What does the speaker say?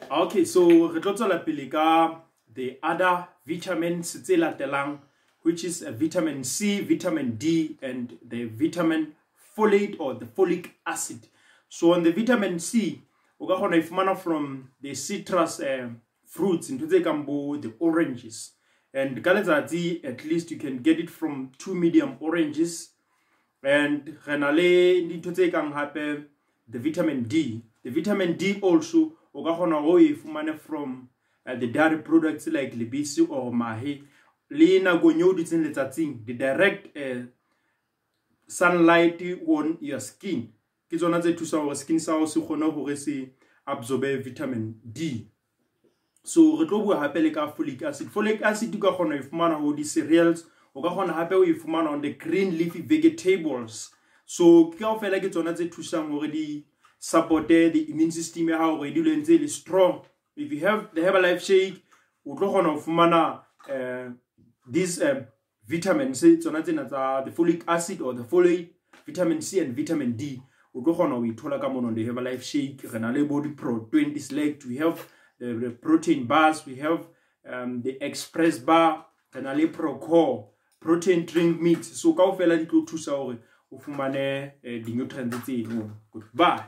Okay, so re tlo tswela pele ka the other vitamins tse latelang, which is vitamin C, vitamin D, and the vitamin folate or the folic acid. So on the vitamin C, o ka kgona e fumana from the citrus fruits, ntho tse kang bo the oranges. And ka letsatsi, at least you can get it from 2 medium oranges. And re na le dintho tse kang hape the vitamin D. The vitamin D also o ka kgona ho e fumane from the dairy products like lebese or mahe. Le nakong eo dutseng letsatsing, the direct sunlight on your skin ke tsona tse thusang hore skin sa hao se kgone hore se absorbe vitamin D. So re tlo bua hape le ka folic acid. Folic acid o ka kgona ho e fumana ho di-cereals, o ka kgona hape ho e fumana on the green leafy vegetables. So ke kaofela ke tsona tse thusang hore di supporte the immune system ya hao hore e dule ntse e le strong. If you have the Herbalife shake, o tlo kgona ho fumana these vitamins tsona tsena tsa the folic acid or the folate, vitamin C and vitamin D. O tlo kgona ho e thola ka mono the Herbalife shake. Re na le bo di-Pro 20 Select, we have the protein bars, we have the Express bar, re na le Pro Core protein drink mix. So kaofela di tlo thusa hore o fumane di-nutrients tseno. Goodbye.